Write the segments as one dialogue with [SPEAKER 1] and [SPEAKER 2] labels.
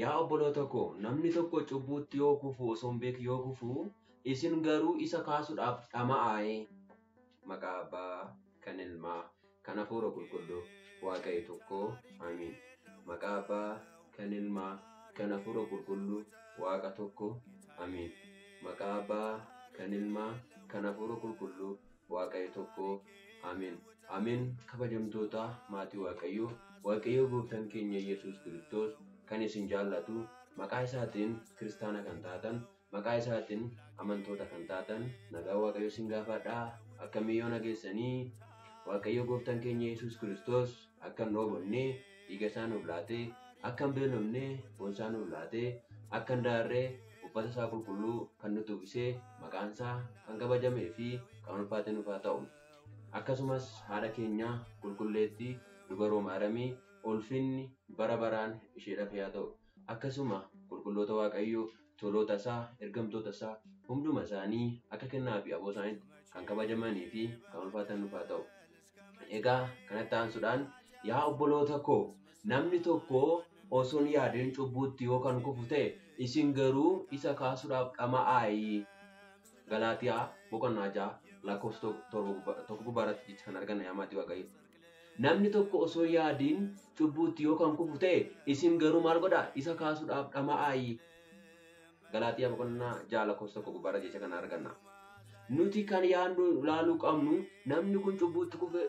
[SPEAKER 1] Yaa obboloota koo, namni tokko cubbuutti yoo kufu osoo hin beekin yoo kufu, isin garuu isa kaasuudhaaf dhama'aa. Maqaa Abbaa, kan Ilmaa, kan Hafuura Qulqulluu, Waaqayyo tokko, Amiin. Maqaa Abbaa, kan Ilmaa, kan Hafuura Qulqulluu, Waaqa tokko, Amiin. Maqaa Abbaa, kan Ilmaa, kan Hafuura Qulqulluu, Waaqayyo tokko, Amiin. Amiin. Kabajamtoota maatii Waaqayyoo, Waaqayyo gooftaan keenya Yesuus Kiristoos kan isin jaallatu, maqaa isaatiin kiristaana kan taatan, maqaa isaatiin amantoota kan taatan, nagaa Waaqayyo isin gaafadhaa. Akkamiin yoo nageessanii? Waaqayyo gooftaan keenya Yesuus Kiristoos akka hin dhoobonne dhiiga isaa nuuf laatee, akka hin beelofne foon isaa nuuf laatee, akka hin daarree uffata isaa qulqulluu kan nutti uwwisee, maqaan isaa kan kabajamee fi kan ulfaate nuuf haa ta'u. Akkasumas haadha keenya qulqulleettii dubaroo Maaramii ulfinni bara baraan isheedhaaf haa ta'u. Akkasuma qulqulloota Waaqayyoo, toloota isaa, ergamtoota isaa, hunduma isaanii akka kennaa fi aboo isaaniitti kan kabajamanii fi kan ulfaatan nuuf haa ta'u. Egaa kanatti aansuudhaan, yaa obboloota koo, namni tokko osoo hin yaadin cubbuutti yoo kan kufu ta'e, isin garuu isa kaasuudhaaf dhama'aa. Galaatiyaa boqonnaa 6 lakkoofsa 1 gubbaarratti jecha kan arganna, yaa maatii Waaqayyo. Namni tokko osoo yaadiin cubbuutti yoo kan kufu ta'e, isin garuu maal godhaa? Isa kaasuudhaaf dhama'aa. Galaatiyaa boqonnaa 6 lakkoofsa 1 gubbaarra jecha kan arganna. Nuti kan yaadnu ilaaluu qabnu, namni kun cubbuutti kufe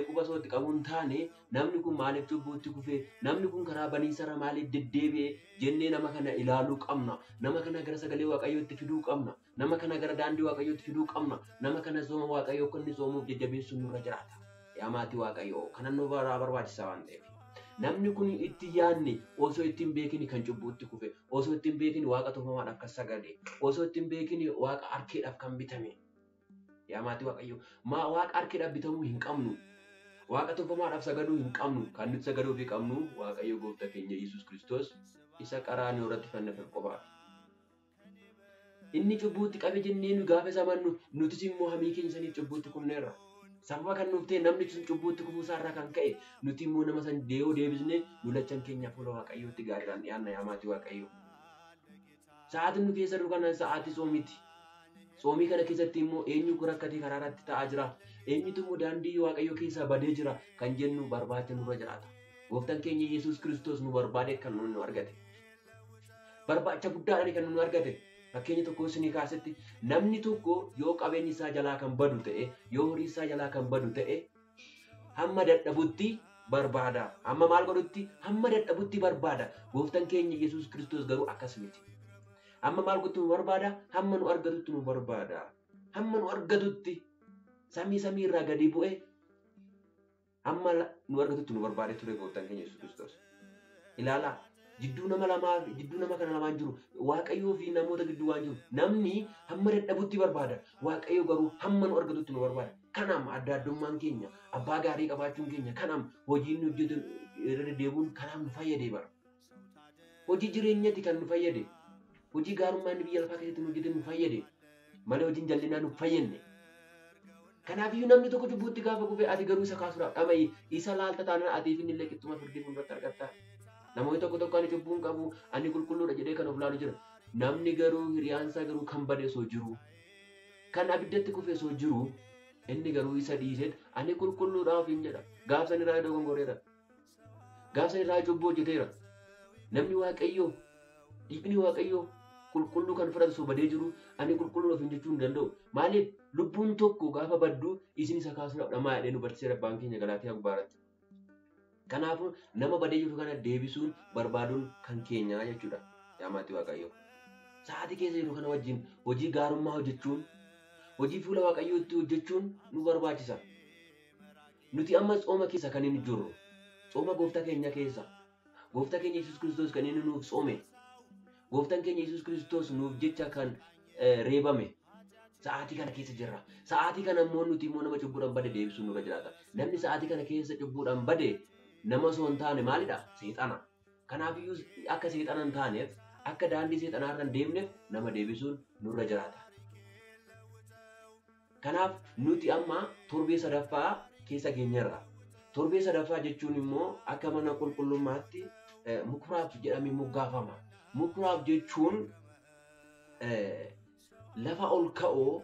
[SPEAKER 1] quba osoo itti qabu hin taane, namni kun maaliif cubbuutti kufe, namni kun karaa baniisarra maaliif deddeebi'e jennee nama kana ilaaluu qabna. Nama kana gara sagalee Waaqayyootti fiduu qabna. Nama kana gara daandii Waaqayyootti fiduu qabna. Nama kana sooma Waaqayyoo akka inni soomuuf jajjabeessuun nurra jiraata. Yaa maatii Waaqayyoo, kana nu barbaachisaa waan ta'eef. Namni kun itti yaadne, osoo itti hin beekin kan cubbuutti kufe, osoo itti hin beekin waaqa tolfamaadhaaf kan sagade, osoo itti hin beekin waaqa harkeedhaaf kan bitame. Yaa maatii Waaqayyoo, waaqa harkeedhaaf bitamuu hin qabnu. Waaqa tolfamaadhaaf sagaduu hin qabnu. Kan nuti sagaduu fi qabnu Waaqayyo gooftaa keenya Yesuus Kiristoos isa qaraanioo irratti fannifame qofaaf. Inni cubbuutti qabe jennee nu gaafa isa amannu, nutis immoo hamii keenya saniif cubbuutti kufneerra. Sababa kan nuuf ta'e, namni sun cubbuutti kufuu isaarraa kan ka'e, nuti immoo nama san dee'oo deebisne, nu lachan keenya fuula Waaqayyootti gaariidhaan dhiyaanna, yaa maatii Waaqayyoo. Sa'aatiin nu keessa jiru kana sa'aatii soomiiti. Soomii kana keessatti immoo eenyu rakkatee karaa irratti ta'aa jira? Eenyutu immoo daandii Waaqayyoo keessaa badee jira kan jennu barbaacha nurra jiraata. Gooftaan keenya Yesuus Kiristoos nu barbaade kan nu argate. Barbaacha guddaadhaan kan nu argate. Fakkeenya tokko isinii kaasetti, namni tokko yoo qabeenyi isaa jalaa kan badu ta'e, yoo horii isaa jalaa kan badu ta'e, hamma dadhabutti barbaada. Hamma maal godhutti? Hamma dadhabutti barbaada. Gooftaan keenya Yesuus Kiristoos garuu akkas miti. Hamma maal godhutti nu barbaada? Hamma nu argatutti nu barbaada. Hamma nu argatutti samii irraa gadi bu'e, hamma nu argatutti nu barbaade ture gooftaan keenya Yesuus Kiristoos. Ilaalaa. Jidduu nama lamaa, jidduu nama kana lamaan jiru, Waaqayyoo fi namoota gidduu waan jiru, namni hamma dadhabutti barbaada. Waaqayyo garuu hamma nu argatutti nu barbaada. Kanaaf adda addummaan keenya, abbaa gaarii qabaachuun keenya, kanaaf hojiin nu hojjetu irra deddeebi'uun kanaaf nu fayyadee bara. Hojii jireenyati kan nu fayyade, hojii gaarummaa inni biyya lafaa keessatti nu hojjete nu fayyade malee hojiin jallinaa nu fayyadne. Kanaafiyyuu namni tokko cubbuutti gaafa kufe, ati garuu isa kaasuudhaaf dhama'i. Isa laalta taanaan, atiif inni illee qixxuma firdii fuulduratti argatta. Namoonni tokko tokko ani cubbuu hin qabu, ani qulqulluudha jedhee kan of laalu jira. Namni garuu hiriyaansaa garuu kan bade osoo jiru, kan abiddatti kufe osoo jiru, inni garuu isa dhiisee ani qulqulluudha ofiin jedha. Gaafsan irraa dogongoreera. Gaafsan irraa cubbuu hojjeteera. Namni Waaqayyoo, dhiigni Waaqayyoo qulqulluu kan fudhatu osoo badee jiru, ani qulqulluudha ofiin jechuu hin danda'u. Maaliif? Lubbuun tokko gaafa baddu isin isa kaasuudhaaf dhamaa jedhee nu barsiiseera abbaan keenya Galaatiyaa gubbaarratti. Kanaafuu nama badee jiru kana deebisuun barbaaduun kan keenyaa jechuudha. Yaa maatii Waaqayyoo. Sa'aatii keessa jiru kana wajjin hojii gaarummaa hojjechuun, hojii fuula Waaqayyootti hojjechuun nu barbaachisa. Nuti amma tsooma keessa kan inni jirru, tsooma gooftaa keenya keessa. Gooftaa keenya Yesuus Kiristoos kan inni nuuf tsoome. Gooftaan keenya Yesuus Kiristoos nuuf jecha kan reebame. Sa'aatii kana keessa jirra. Sa'aatii kana immoo nuti immoo nama cubbuudhaan bade deebisuun nurra jiraata. Namni sa'aatii kana keessa cubbuudhaan bade nama osoo hin taane maalidha? Seexana. Kanaafiyyuu akka seexana hin taaneef, akka daandii seexanaa irra hin deemneef, nama deebisuun nurra jiraata. Kanaaf nuti amma torbee sadaffaa keessa geenyerra. Torbee sadaffaa jechuun immoo akka mana qulqullummaatti mukuraaf jedhamee moggaafama. Mukuraaf jechuun lafa ol ka'oo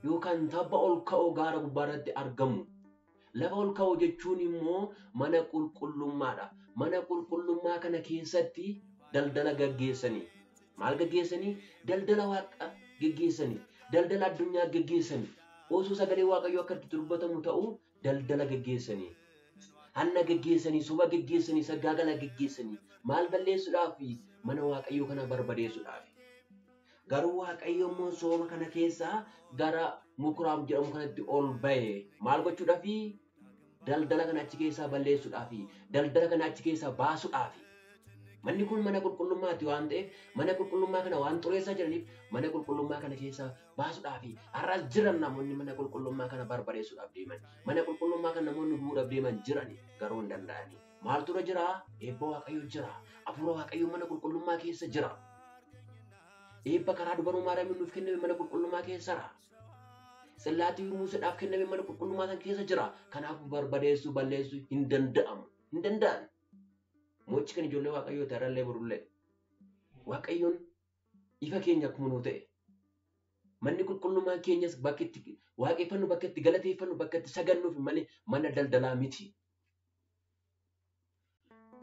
[SPEAKER 1] yookaan tabba ol ka'oo gaara gubbaarratti argamu. Lafa ol ka'oo jechuun immoo mana qulqullummaadha. Mana qulqullummaa kana keessatti daldala gaggeessanii. Maal gaggeessanii? Daldala waaqa gaggeessanii. Daldala addunyaa gaggeessanii. Osoo sagalee waaqayyoo akka itti dubbatamu ta'u daldala gaggeessanii. Hanna gaggeessanii, soba gaggeessanii, saggaagala gaggeessanii. Maal balleessuudhaaf? Mana waaqayyoo kana barbadeessuudhaaf. Garuu waaqayyo immoo sooma kana keessaa gara mukuraaf jedhamu kanatti ol ba'e. Maal gochuudhaafi? Daldala kana achi keessaa balleessuudhaafi. Daldala kana achi keessaa baasuudhaafi. Manni kun mana qulqullummaati waan ta'eef mana qulqullummaa kana waan xureessaa jiraniif mana qulqullummaa kana keessaa baasuudhaafi. Har'as jiran namoonni mana qulqullummaa kana barbadeessuudhaaf deeman. Mana qulqullummaa kana namoonni gubuudhaaf deeman jiran garuu hin danda'ani. Maaltu irra jira? Eebba waaqayyoo jira. Hafuura waaqayyoo mana qulqullummaa keessa jira. Eebba karaa dubaruu Maariyaamiin nuuf kenname mana qulqullummaa keessara. Tsillaatii Museedhaaf kenname mana qulqullummaa sana keessa jira. Kanaaf barbadeessuu balleessuu hin danda'amu. Hin danda'an. Mo'ichi kan ijoollee waaqayyoo ta'e irrallee borullee. Waaqayyoon ifa keenya akkuma nuu ta'e. Manni qulqullummaa keenyas bakka itti waaqeffannu, bakka itti galateeffannu, bakka itti sagannuuf malee mana daldalaa miti.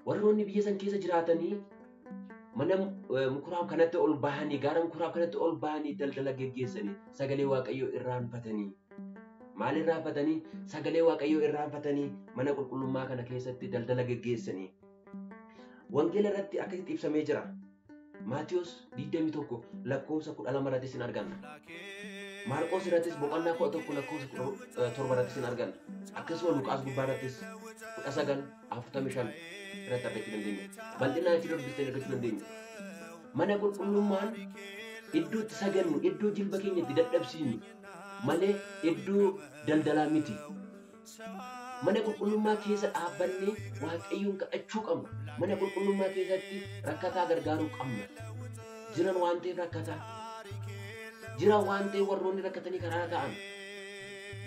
[SPEAKER 1] Warroonni biyya san keessa jiraatanii mana mukuraaf kanatti ol bahanii, gaara mukuraaf kanatti ol bahanii daldala geggeessanii sagalee waaqayyoo irraanfatanii. Maal irraanfatanii? Sagalee waaqayyoo irraanfatanii mana qulqullummaa kana keessatti daldala geggeessanii. Wangeela irratti akkasitti ibsamee jira. Maatiyos 21 lakkoofsa 12 irrattis hin arganna. Maarqos irrattis boqonnaa 11 lakkoofsa 7 irrattis hin arganna. Akkasuma Luqaas gubbaa irrattis 19 45 irratti argachuu dandeenya. Bal'inaan itti dubbistanii argachuu dandeenya. Mana qulqullummaan iddoo itti sagannu, iddoo jilba keenya itti dadhabsiinu malee iddoo daldalaa miti. Mana qulqullummaa keessa dhaabbannee waaqayyoon kadhachuu qabna. Mana qulqullummaa keessatti rakkataa gargaaruu qabna. Jiran waan ta'eef rakkataa. Jiran waan ta'eef warroonni rakkatanii karaa ta'an.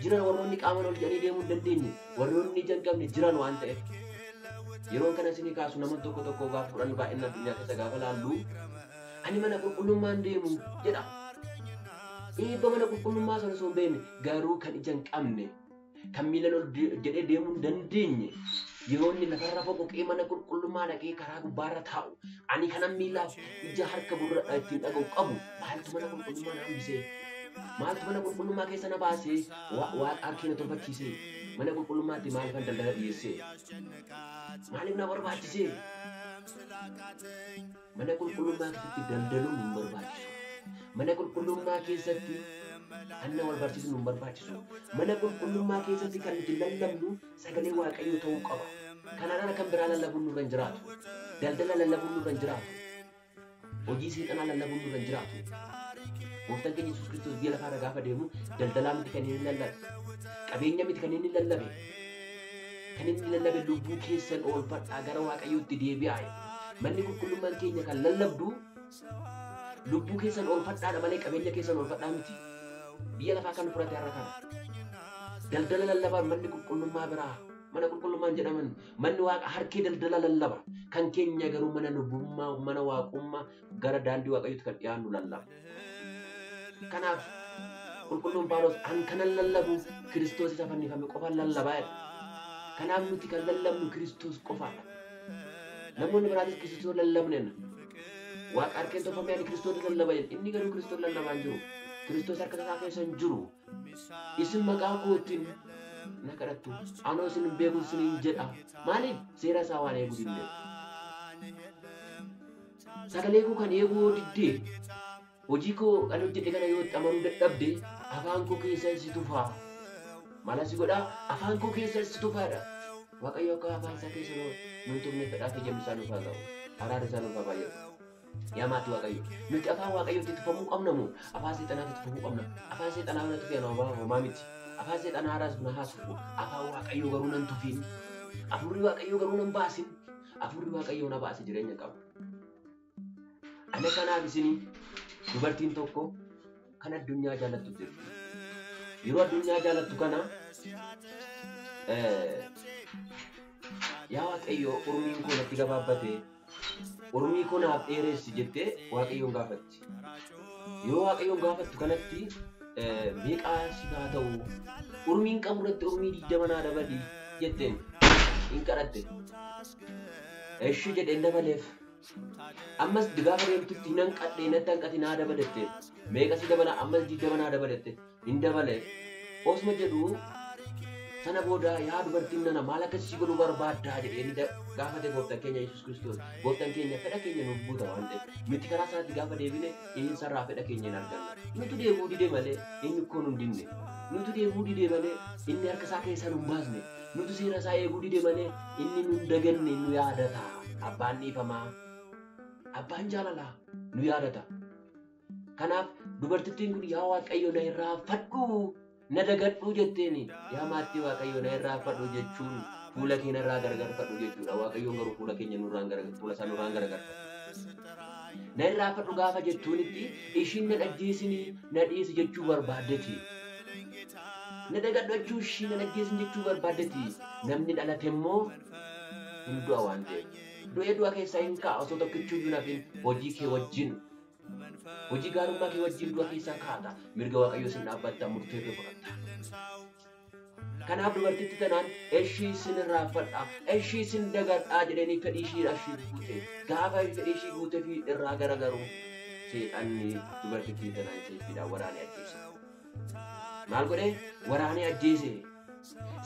[SPEAKER 1] Jiran warroonni qaamaan ol jedhanii deemuu hin dandeenye. Warroonni ija hin qabne jiran waan ta'eef. Yeroon kana isinii kaasu nama tokko tokko gaafa fudhannu baay'ina addunyaa keessa gaafa laallu ani mana qulqullummaan deemu jedha. Eebba mana qulqullummaa sana osoo hin beekne garuu kan ija hin qabne kan miilaan ol jedhee deemuu hin dandeenye yeroo inni lafarra foqoqee mana qulqullummaa dhaqee karaa gubbaarra taa'u ani kanan miilaaf ija harka gurra ittiin dhaga'u qabu maaltu mana qulqullummaa na hambisee? Maaltu mana qulqullummaa keessa na baasee? Waaqa harkee na tolfachiisee? Mana qulqullummaatti maaliifan daldala dhiyeessee? Maaliif na barbaachisee? Mana qulqullummaa keessatti daldaluun hin barbaachisu. Mana qulqullummaa keessatti hanna wal barsiisuun hin barbaachisu. Mana qulqullummaa keessatti kan nuti lallabnu sagalee waaqayyoo ta'uu qaba. Kanaan ala kan biraa lallabuun nurra hin jiraatu. Daldala lallabuun nurra hin jiraatu. Hojii seexanaa lallabuun nurra hin jiraatu. Gooftaan keenya Yesuus Kiristoos biyya lafaarra gaafa deemu daldalaa miti kan inni lallabe. Qabeenya miti kan inni lallabe. Kan inni lallabe lubbuu keessan oolfadhaa gara waaqayyootti deebi'aa. Manni qulqullummaan keenya kan lallabdu lubbuu keessan oolfadhaadha malee qabeenya keessan oolfadhaa miti. Biyya lafaa kan fudhate har'a kana. Daldala lallabaan manni qulqullummaa biraa mana qulqullummaan jedhaman manni waaqa harkee daldala lallaba. Kan keenya garuu mana lubbummaa mana waaqummaa gara daandii waaqayyootti kan dhiyaannu lallaba. Kanaaf qulqulluun Phaawulos an kanan lallabu Kiristoos isa fannifame qofaan lallabaa jedha. Kanaaf nuti kan lallabnu Kiristoos qofaadha. Namoonni biraatis Kiristoos lallabneen waaqa harkeen tolfamee ani Kiristoos lallaba jedha. Inni garuu Kiristoos lallabaa hin jiru. Kiristoos harka isaa keessa hin jiru. Isin maqaa kootiin na kadhattu. Anoo isin hin beeku isiniin jedha. Maaliif seera isaa waan eeguu didde? Sagalee koo kan eeguu yoo diddee hojii koo kan hojjedhe kana yoo itti amanuu dadhabde afaan koo keessa si tufaa. Maal si godhaa? Afaan koo keessa si tufaadha. Waaqayyo akka afaan isaa keessa nu hin tufne fedhaa fi jabni isaa nuuf haa ta'u. Araarri isaa nuuf haa baay'atu. Yaa maatii Waaqayyo, nuti afaan Waaqayyootti tufamuu qabna moo afaan seexanaatti tufamuu qabna? Afaan seexanaa na tufee ana homaa miti. Afaan seexanaa haaraas na haasufu. Afaan Waaqayyoo garuu nan tufiin. Hafuurri Waaqayyoo garuu nan baasin. Hafuurri Waaqayyoo na baase jireenya qaba. Ana kanaaf isinii dubartiin tokko kan addunyaa jaallattu jirti. Yeroo addunyaa jaallattu kana Yaa Waaqayyo urmiin koo natti gabaabbate urmii koo naaf dheeressi jettee Waaqayyoon gaafatti. Yoo Waaqayyoon gaafattu kanatti meeqaa si haa ta'u urmiin qabu irratti urmii 20 naa dabali jetteen hin kadhatte. Eshi jedheen dabaleef. Ammas gaafa deemtutti hin hanqadhe natti hanqati naa dabalette. Meeqa si dabala ammas 20 naa dabalette hin dabaleef. Osuma jedhu sana booda yaa dubartiin nana maal akkasii godhuu barbaaddaa jedhee ni gaafate gooftaan keenya Yesuus Kiristoos. Gooftaan keenya fedha keenya nuuf guuta waan ta'eef nuti karaa isaatti gaafa deebine inni sarraa fedha keenya hin arganna. Nuti deebuu didee malee inni koo nun dinne. Nuti deebuu didee malee inni harka isaa keessaa nun baasne. Nuti seera isaa eeguu didee malee inni nun daganne nu yaadata. Abbaan dhiifamaa, abbaan jaalalaa nu yaadata. Kanaaf dubartittiin kun yaa Waaqayyo na irraanfadhu na dagadhu jetteeni. Yaa maattii Waaqayyo na irraanfadhu jechuun fuula keenya irraa garagalfadhu jechuudha. Waaqayyoon garuu fuula keenya nurraan fuula isaa nurraan garagalfadhu. Na irraanfadhu gaafa jettuunitti ishiin na dhaggeessinii na dhiisi jechuu barbaaddeti. Na dagadhu jechuu ishii na dhaggeessin jechuu barbaaddeti. Namni dhalate immoo hin du'a waan ta'eef. Du'ee du'a keessaa hin ka'a osoo tokkichuu hin hafin hojii kee wajjin. Hojii gaarummaa kee wajjin du'a keessaa kaata. Mirga Waaqayyoo sin dhaabbatta murtee kee fudhatta. Kanaaf dubartitti tanaan ishii sin irraanfadha, ishii sin dagadhaa jedhanii fedhii ishii ishii guute. Gaafa fedhii ishii guute fi irraa garagaru seexanni dubartittii tanaan seeffiidhaan waraanee ajjeese. Maal godhee? Waraanee ajjeese.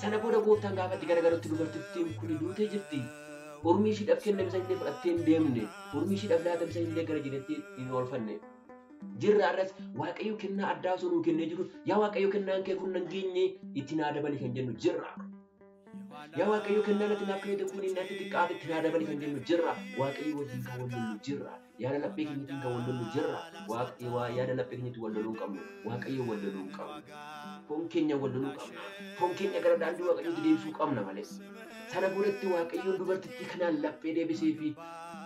[SPEAKER 1] Sana booda gooftaan gaafa itti garagarutti dubartittiin kun duutee jirti. Urmii ishiidhaaf kenname isa illee fudhattee hin deemne. Urmii ishiidhaaf laatame isa illee gara jireetti hin oolfanne. Jirra arras Waaqayyo kennaa addaa osoo nuu kennee jiru yaa Waaqayyo kennaan kee kun nan geenye itti naa dabali kan jennu jirra. Yaa Waaqayyo kennaan ati naaf kennite kun natti xiqqaate itti naa dabali kan jennu jirra. Waaqayyo wajjin kan wal lollu jirra. Yaada laphee keenyatiin kan wal lollu jirra. Yaada laphee keenyatti wal loluu hin qabnu. Waaqayyo wal loluu hin qabnu. Foon keenya wal loluu qabna. Foon keenya gara daandii Waaqayyootti deebisuu qabna malee. Sana boodatti Waaqayyoon dubartittii kanaan laphee deebisee fi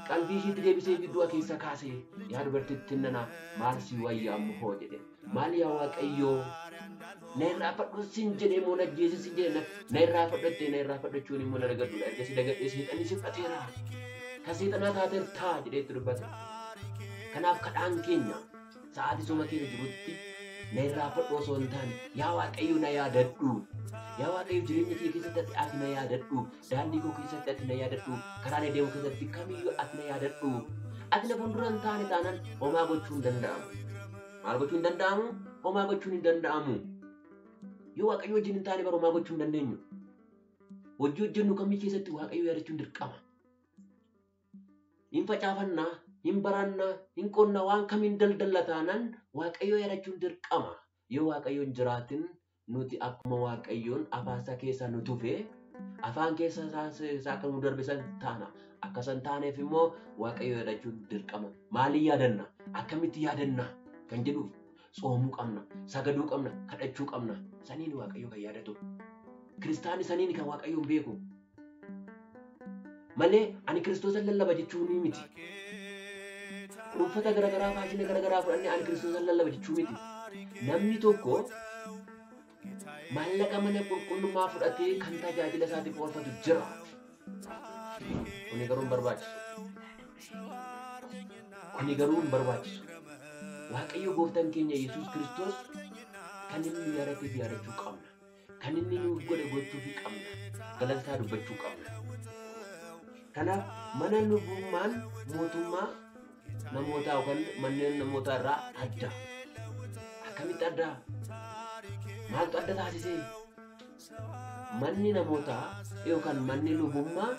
[SPEAKER 1] qalbii ishiitti deebisee fi du'a keessa kaasee yaa dubartittiin nana maal si wayyaa ammoo jedhe. Maal yaa Waaqayyoo na irraanfadhu sin jedhee moo na ajjeesi sin jedhe na irraanfadhu jettee na irraanfadhu jechuun immoo na dagadhuudha. Erga si dagadhee seexanni si fudhateera. Kan seexanaa taateertaa jedhee itti dubbate. Kanaaf kadhaan keenya sa'aatii sooma keessa jirutti na irraanfadhu osoo hin taane yaa Waaqayyo na yaadadhu. Yaa Waaqayyo jireenya kee keessatti ati na yaadadhu. Daandii koo keessatti ati na yaadadhu. Karaa na deemu keessatti kamiyyuu ati na yaadadhu. Ati na fuuldura hin taane taanaan homaa gochuu hin danda'amu. Maal gochuu hin danda'amu? Homaa gochuun hin danda'amu. Yoo Waaqayyo wajjin hin taane bara homaa gochuu hin dandeenyu. Hojii hojjennu kamii keessatti Waaqayyo yaadachuun dirqama. Hin facaafannaa, hin barannaa, hin qonnaa waan kamiin daldalla taanaan Waaqayyo yaadachuun dirqama. Yoo Waaqayyo hin jiraatin nuti akkuma Waaqayyoon afaan isaa keessaa nu tufe afaan keessa isaa akka nu darbe san taana. Akka san taaneef immoo Waaqayyo yaadachuun dirqama. Maaliin yaadanna? Akkamitti yaadanna? Kan jedhuuf tsoomuu qabna, sagaduu qabna, kadhachuu qabna. Saniin Waaqayyo kan yaadatu. Kiristaanni saniin kan Waaqayyoon beeku. Malee ani Kiristoosan lallaba jechuu ni miti. Uffata garaagaraa faashina garaagaraa fudhannee ani Kiristoosan lallaba jechuu miti. Namni tokko maallaqa mana qulqullummaa fudhatee kan tajaajila isaatiif oolfatu jira. Kuni garuu hin barbaachisu. Kuni garuu hin barbaachisu. Waaqayyo gooftaan keenya Yesuus Kiristoos kan inni nu yaadateef yaadachuu qabna. Kan inni nuuf godhe gochuufii qabna. Galata isaa dubbachuu qabna. Kanaaf mana lubummaan mootummaa namootaa yookaan manneen namootaa irraa adda. Akkamitti adda? Maaltu adda taasisee? Manni namootaa yookaan manni lubummaa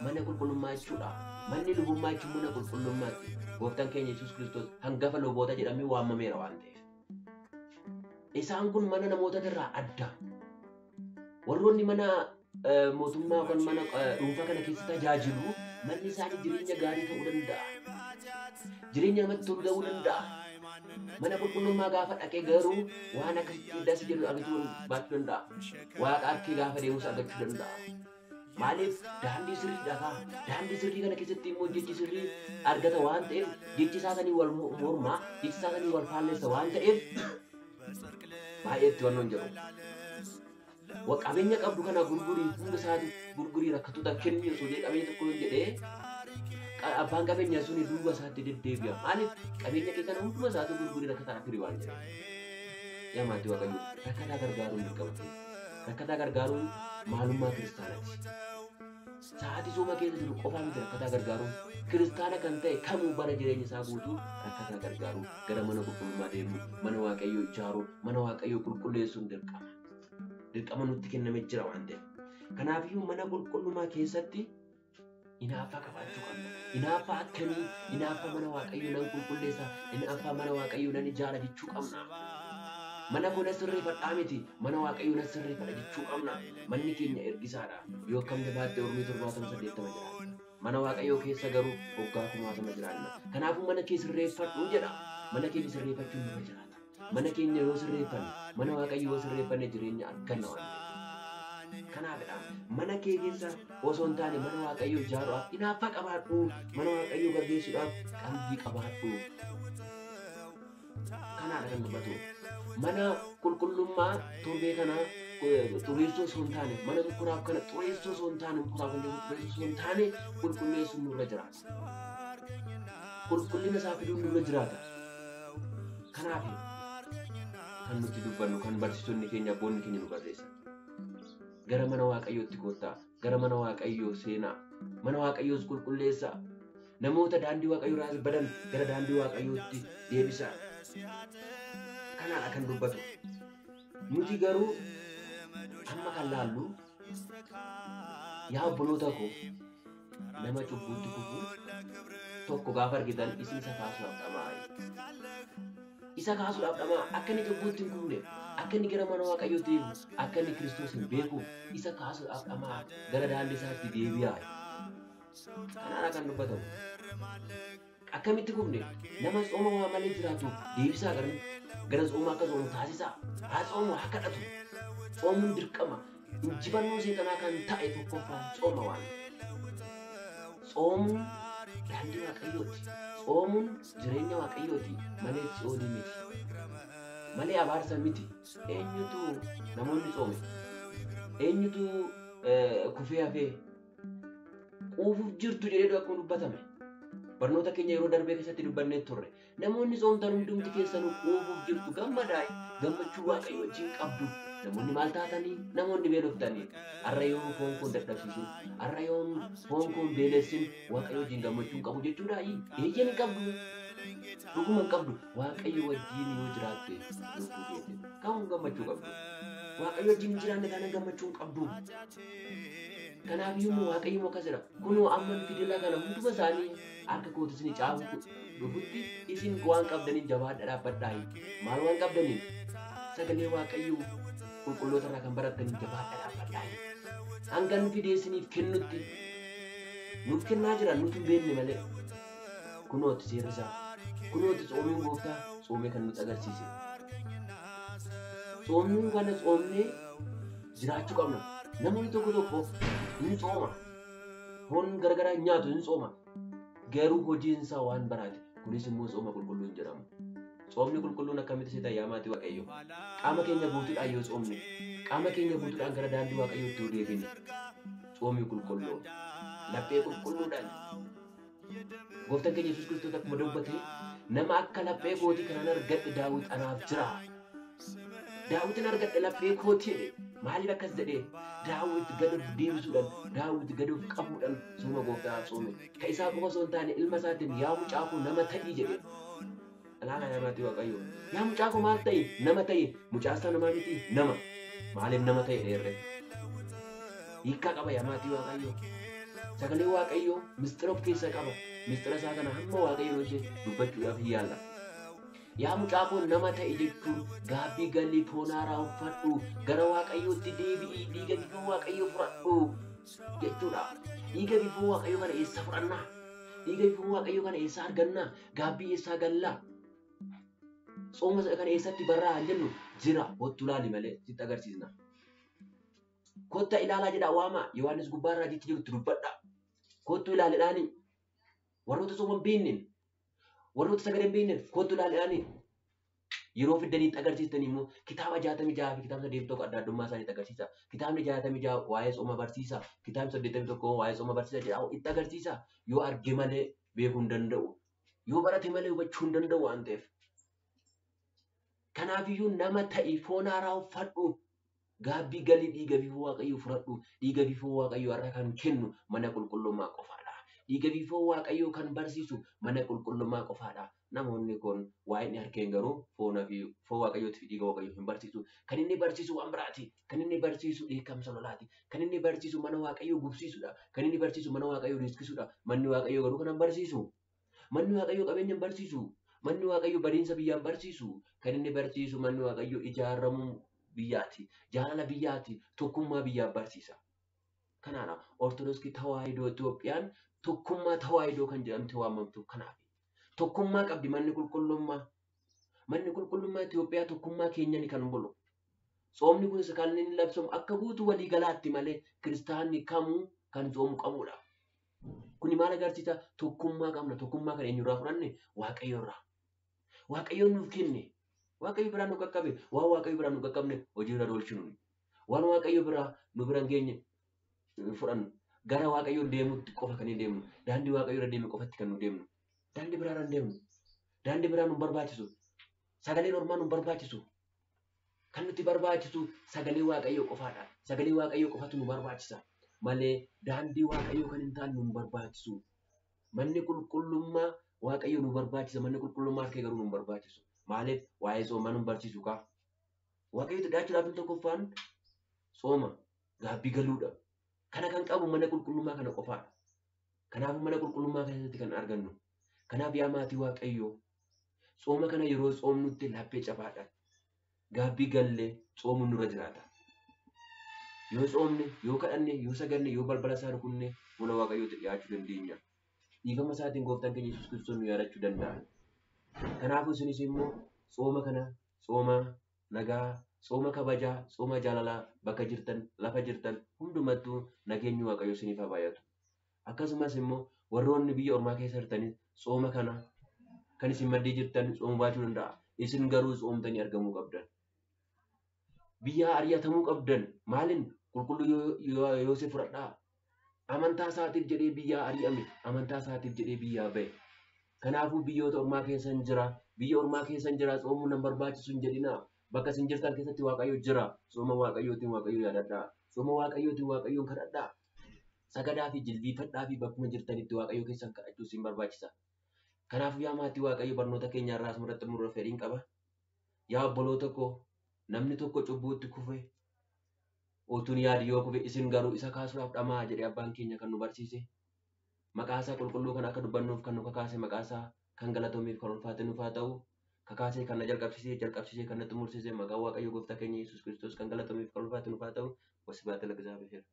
[SPEAKER 1] mana qulqullummaa jechuudha. Manni lubummaa jechuun mana qulqullummaati. Gooftaan keenya Yesuus Kiristoos hangafa luboota jedhamee waamameera waan ta'eef. Isaan kun mana namoota irraa adda. Warroonni mana mootummaa yookaan mana dhuunfaa kana keessa tajaajilu manni isaanii jireenya gaarii ta'uu danda'a. Jireenya namatti tolu ta'uu danda'a. Mana qulqullummaa gaafa dhaqee garuu waan akkasitti das jedhu argachuu baachuu danda'a. Waaqa harkee gaafa deemus argachuu danda'a. Maaliif daandii sirriidha kaa? Daandii sirrii kana keessatti immoo jechi sirrii argata waan ta'eef jechi isaa sanii wal mormaa, jechi isaa sanii wal faallessa waan ta'eef baay'ee itti wannoon jedhu. Qabeenya qabdu kana gurgurii hunda isaatu gurgurii rakkattoota kenni osoo jedhee qabeenya tokko hin jedhee abbaan qabeenyaa suni duuba isaatti deddeebi'a. Maaliif qabeenya kee kana hunduma isaatu gurgurii rakkataa firii waan jedheef. Yaa maatii Waaqayyoo, rakkataa gargaaruun dirqama keenya. Rakkataa gargaaruun maalummaa kiristaanaati. Sa'aatii sooma keessa jiru qofaa miti rakkataa gargaaruun. Kiristaana kan ta'e kamuu bara jireenya isaa guutuu rakkataa gargaaruu, gara mana qulqullummaa deemuu, mana Waaqayyoo ijaaruu, mana Waaqayyoo qulqulleessuun dirqama. Dirqama nutti kennamee jira waan ta'eef. Kanaafiyyuu mana qulqullummaa keessatti hinaaffaa qabaachuu qabna. Hinaaffaa akkamii? Hinaaffaa mana Waaqayyoo nan qulqulleessa, hinaaffaa mana Waaqayyoo nan ijaara jechuu qabna. Mana koo nan sirreeffadhaa miti, mana Waaqayyoo nan sirreeffadha jechuu qabna. Manni keenya ergisaadha. Yoo akkam jabaatte ormii 70-80 jiraanna. Mana Waaqayyoo keessa garuu waggaa 10,000 jiraanna. Kanaafuu mana kee sirreeffadhu jedha. Mana keenya sirreeffachuun nurra jiraata. Mana keenya yoo sirreeffanne, mana Waaqayyoo yoo sirreeffanne jireenya arganna waan ta'eef. Kanaafidha mana kee keessa osoo hin taane mana Waaqayyoo ijaaruudhaaf hinaaffaa qabaadhu, mana Waaqayyoo gaggeessuudhaaf qalbii qabaadhu. Kanaadha kan dubbatu. Mana qulqullummaa torbee kana xureessuu osoo hin taane, mana mukuraaf kana xureessuu osoo hin taane, mukuraaf kan jedhu xureessuu osoo hin taane qulqulleessuun nurra jiraata. Qulqullina isaa fiduun nurra jiraata. Kanaaf kan nuti dubbannu, kan barsiisonni keenya, abboonni keenya nu barreessan. Gara mana Waaqayyootti kottaa, gara mana Waaqayyoo seenaa, mana Waaqayyoos qulqulleessaa, namoota daandii Waaqayyoo irraa badan gara daandii Waaqayyootti deebisaa. Kanaadha kan dubbatu. Nuti garuu amma kan laallu, yaa obboloota koo, nama cubbuutti kufu tokko gaafa argitan isin isa kaasuudhaaf dhama'aa. Isa kaasuudhaaf dhama'aa. Akka inni cubbuutti hin kufne, akka inni gara mana Waaqayyootti deebi'u, akka inni Kiristoos hin beekuuf isa kaasuudhaaf dhama'aa, gara daandii isaatti deebi'aa. Kanaadha kan dubbatamu. Akkamitti kufne? Nama tsooma waa malee jiraatu deebisaa gara tsoomaa akka tsoomu taasisaa. Haa tsoomu, haa kadhatu. Tsoomuun dirqama. Injifannoo seexanaa kan ta'e tokkoffaan tsooma waan. Tsoomuun daandii Waaqayyooti. Tsoomuun jireenya Waaqayyooti malee tsiyoonii miti. Malee abaarsa miti. Eenyutu namoonni tsoome? Eenyutu kufee hafee? Quufuuf jirtu jedhee akkuma dubbatame. Barnoota keenya yeroo darbee keessatti dubbannee turre. Namoonni tsoomtan hundumti keessanuu quufuuf jirtu, gammadaa, gammachuu Waaqayyo wajjin qabdu. Namoonni maal taatanii? Namoonni beeloftanii. Har'a yoo foon koon dadhabsiisin, har'a yoo foon koon beelessin Waaqayyo wajjin gammachuu hin qabu jechuudha. Eeyyeen hin qabdu. Dhuguma hin qabdu. Waaqayyo wajjin yoo jiraatte lubbuu keetiin kamuun gammachuu qabdu. Waaqayyo wajjin hin jiraanne taanaan gammachuu hin qabdu. Kanaafiyyuu immoo Waaqayyo immoo akkas jedha. Kunoo amma fidela kana hunduma isaanii harka kootis ni caafu dhufutti isin waan qabdaniin jabaadhaa dhaabbadhaa. Maal waan qabdaniin? Sagalee Waaqayyoo qulqulloota irraa kan barattaniin jabaadhaa dhaabbadhaa. Hanga nu fidee isiniif kennutti nuuf kennaa jira, nuti hin beekne malee. Kunooti seerri isaa. Kunooti tsoomiin gooftaa tsoomee kan nutti agarsiise. Tsoomii kana tsoomnee jiraachuu qabna. Namni tokko tokko hin tsooma. Foon garagaraa hin nyaatu, hin tsooma. Garuu hojiin isaa waan baraate. Kunis immoo tsooma qulqulluu hin jedhamu. Tsoomni qulqulluun akkamitti si ta'a yaa maatii Waaqayyoo? Qaama keenya guutuudhaan yoo tsoomne, qaama keenya guutuudhaan gara daandii Waaqayyootti yoo deebine, tsoomii qulqulluu, laphee qulqulluudhaan. Gooftaan keenya Yesuus Kiristoos akkuma dubbate, nama akka laphee kootii kanaan argadhe Daawit anaaf jira. Daawitin argadhe laphee kootii jedhe. Maaliif akkas jedhee? Daawit gad of deebisuudhaan, Daawit gad of qabuudhaan sooma gooftaa tsoome. Ka isaa qofa osoo hin taane ilma isaatiin yaa mucaa koo nama ta'ii jedhe. Ilaala yaa maatii Waaqayyoo. Yaa mucaa koo maal ta'i? Nama ta'i. Mucaa isaa namaa miti? Nama. Maaliif nama ta'e dheerre? Hiikkaa qaba yaa maatii Waaqayyoo. Sagalee Waaqayyoo mistira of keessaa qaba. Mistira isaa kana hamma Waaqayyoon hojii dubbachuudhaaf hin yaalla. Yaa mucaa koo nama ta'i jechuun gaabbii galii foon haaraa uffadhu, gara Waaqayyootti deebi'ii dhiiga bifuu Waaqayyoo fudhadhu jechuudha. Dhiiga bifuu Waaqayyoo kana eessa fudhannaa? Dhiiga bifuu Waaqayyoo kana eessa argannaa? Gaabbii eessaa gallaa? Tsooma kana eessatti barraa hin jennu jira. Kottu ilaali malee sitti agarsiisna. Kotta ilaalaa jedhaa waama. Yohaannis gubbaarraa jechi jirutti dubbadha. Kottu ilaalidhaani. Warroota tsooma hin beekneen, warroota sagalee hin beekneen kottu ilaalidhaani. Yeroo fiddanii itti agarsiistan immoo kitaaba 66 fi kitaaba 81 adda addummaa isaanii itti agarsiisa. Kitaabni 66 waa'ee tsooma barsiisa. Kitaabni 81 waa'ee tsooma barsiisa jedha itti agarsiisa. Yoo arge malee beekuu hin danda'u. Yoo barate malee hubachuu hin danda'u waan ta'eef. Kanaafiyyuu nama ta'i, foon haaraa uffadhu. Gaabbii galii dhiiga fi foon Waaqayyoo fudhadhu. Dhiiga fi foon Waaqayyoo har'a kan kennu mana qulqullummaa qofaadha. Dhiiga fi foon Waaqayyoo kan barsiisu mana qulqullummaa qofaadha. Namoonni kun waa'ee inni harkeen garuu foon Waaqayyootii fi dhiiga Waaqayyoo hin barsiisu. Kan inni barsiisu waan biraati. Kan inni barsiisu dheekkamsa lolaati. Kan inni barsiisu mana Waaqayyoo gubsiisudha. Kan inni barsiisu mana Waaqayyoo riiskisuudha. Manni Waaqayyoo garuu kana hin barsiisu. Manni Waaqayyoo qabeenya hin barsiisu. Manni Waaqayyoo badiinsa biyyaa hin barsiisu. Kan inni barsiisu manni Waaqayyoo ijaaramuu biyyaati. Jaalala biyyaati. Tokkummaa biyyaa barsiisa. Kanaadha Ortodoksii Tawaahidoo Itoophiyaan tokkummaa Tawaahidoo kan jedhamte waamamtu kanaaf. Tokkummaa qabdi manni qulqullummaa. Manni qulqullummaa Itoophiyaa tokkummaa keenyaan kan bulu. Tsoomni kunis kan inni labsamu akka guutuu waliigalaatti malee kiristaanni kamuu kan tsoomu qabudha. Kuni maal agarsiisa? Tokkummaa qabna. Tokkummaa kan eenyurraa fudhanne? Waaqayyoorraa. Waaqayyoon nuuf kenne. Waaqayyo biraa nu qaqqabe. Waan Waaqayyo biraa nu qaqqabne hojiirra oolchinu. Waan Waaqayyo biraa nu bira hin geenye fudhannu. Gara Waaqayyoon deemutti qofa kan hin deemnu. Daandii Waaqayyo irra deeme qofatti kan nu deemnu. Daandii biraa irra hin deemnu. Daandii biraa nu barbaachisu. Sagaleen ormaa nu barbaachisu. Kan nuti barbaachisu sagalee Waaqayyoo qofaadha. Sagalee Waaqayyoo qofatu nu barbaachisa. Malee daandii Waaqayyoo kan hin taane nu barbaachisu. Manni qulqullummaa Waaqayyoo nu barbaachisa. Manni qulqullummaa harkee garuu nu barbaachisu. Maaliif waa'ee tsoomaa nu barsiisu kaa? Waaqayyooti dhiyaachuudhaaf inni tokkoffaan tsooma gaabbii galuudha. Kana kan qabu mana qulqullummaa kana qofaadha. Kanaafuu mana qulqullummaa keessatti kan argannu. Kanaaf yaa maatii Waaqayyoo tsooma kana yeroo tsoomnutti laphee cabaadhaan gaabbii gallee tsoomuun nurra jiraata. Yoo tsoomne, yoo kadhanne, yoo saganne, yoo balbala isaa rukunne fuula Waaqayyootti dhiyaachuu dandeenya. Dhiifama isaatiin gooftaan keenya Yesuus Kiristoos nu yaadachuu danda'a. Kanaafuu isinis immoo tsooma kana tsooma nagaa, tsooma kabajaa, tsooma jaalalaa bakka jirtan, lafa jirtan hundumattuu nageenyi Waaqayyoo isiniif haa baay'atu. Akkasumas immoo warroonni biyya ormaa keessa jirtanis tsooma kana kan isin maddii jirtan tsooma baachuu danda'a. Isin garuu tsoomtanii argamuu qabdan. Biyya ari'atamuu qabdan. Maaliin qulqulluu Yoosef fudhadhaa. Amantaa isaatiif jedhee biyyaa ari'ame. Amantaa isaatiif jedhee biyyaa ba'e. Kanaafuu biyyoota ormaa keessan jira. Biyya ormaa keessan jira. Tsoomuu nan barbaachisu hin jedhinaa. Bakka isin jirtan keessatti Waaqayyo jira. Tsooma Waaqayyootiin Waaqayyo yaadadhaa. Tsooma Waaqayyootiin Waaqayyoon kadhadhaa. Sagadaa fi jilbiifadhaa fi bakkuma jirtanitti Waaqayyo keessan kadhachuu isin barbaachisa. Kanaafuu yaa maatii Waaqayyo barnoota keenya irraa asumarratti xumuruuf fedhiin qaba. Yaa obboloota koo namni tokko cubbuutti kufe utuun yaadi yoo kufe isin garuu isa kaasuudhaaf dhamaa jedhee abbaan keenya kan nu barsiise. Maqaa isaa qulqulluu kan akka dubbannuuf kan nu kakaase maqaa isaa kan galatoomeef kan ulfaate nuuf haa ta'u. Kakaasee kan na jalqabsiisee jalqabsiisee kan na xumursiise maqaa Waaqayyo gooftaa keenya Yesuus Kiristoos kan galatoomeef kan ulfaate nuuf haa ta'u. Wasibhaat lagzaabiheer.